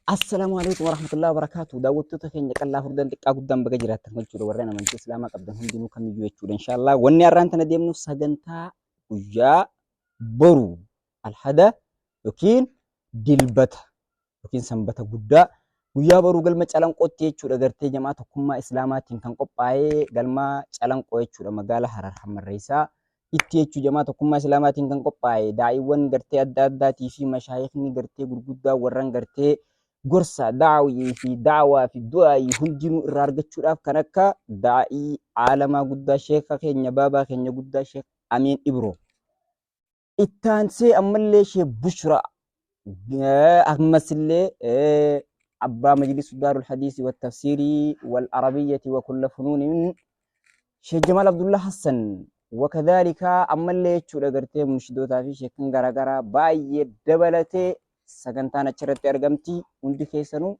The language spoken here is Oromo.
Assalaamu alaikum warahmatullahi wabarakatuh. Daawwattoota keenya qallaa furdaan xiqqaa guddaan baga jiraattan jechuudha. Warreen amantii Islaamaa qabdan hundinuu kamiyyuu jechuudha. Inshaallah wanni har'aan tana deemnu sagantaa guyyaa boru alhada yookiin dilbata yookiin sanbata guddaa guyyaa boruu galma calanqootti jechuudha. Gartee jamaa tokkummaa Islaamaatiin kan qophaa'ee galma calanqoo jechuudha. Magaala Harar Hammarreessaa itti jechuu jamaa tokkummaa Islaamaatiin kan qophaa'e daa'iiwwan gartee adda addaatii fi mashaayikni gartee gurguddaa warran gartee gorsa daawii fi daawaa fi du'aayii hundinuu irraa argachuudhaaf kan akka daa'ii aalamaa guddaa sheeka keenya baabaa keenya guddaa Sheek Amiin Ibroo. Ittaansee ammallee Sheek Bushraa ammasillee abbaa majlisu daarul hadiisi wa tafsiirii wal arabiyyati wa kulla funuunin Sheek Jamaal Abdullah Hassan wakadhaalika ammallee jechuudha gartee munshidootaa fi sheekan garaagaraa baay'ee dabalatee sagantaan achirratti argamti hundi keessanuu.